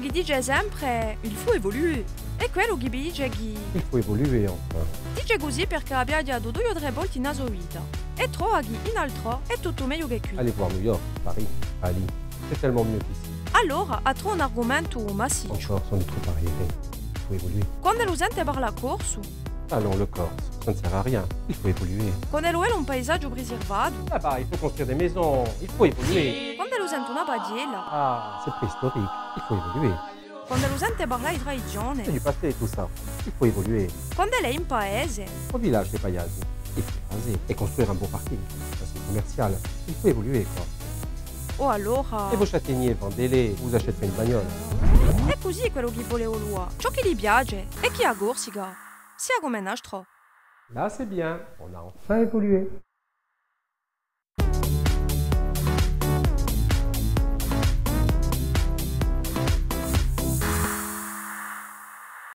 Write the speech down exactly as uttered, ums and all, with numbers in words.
Chì dice sempre: il faut évoluer. È quellu chì vi dice chì... Il faut évoluer, enfin. Dice cusì perchè hà viaghjatu dui o trè volte in a so vita è trova chì in altrò hè tuttu megliu chè quì. Allez voir New York, Paris, Bali. C'est tellement mieux qu'ici. Allora hà trovu un argumentu massicciu. Encore, sont trop arriérés. Il faut évoluer. Quand'ellu sente parlà corsu. Allons, le Corse, ça ne sert à rien. Il faut évoluer. Quand'ellu vede un paisaghju prisirvatu. Là-bas, il faut construire des maisons. Il faut évoluer. Quand'ellu sente una paghjella. Ah, c'est préhistorique. Il faut évoluer. Quand'ellu sente parlà di tradizione. C'est du passé, tout ça. Il faut évoluer. Quand'ellu hè in paese. Au village des Payadous. Il faut raser et construire un beau parking. Un centre commercial. Il faut évoluer, quoi. O allora... Et vos châtaigniers, vendez-les, vous achèterez une bagnole. Hè cusì quellu chì vole Olua. Ciò chì li piace hè chì a Corsica sia cum'è a nostra. Là, c'est bien, on a enfin évolué.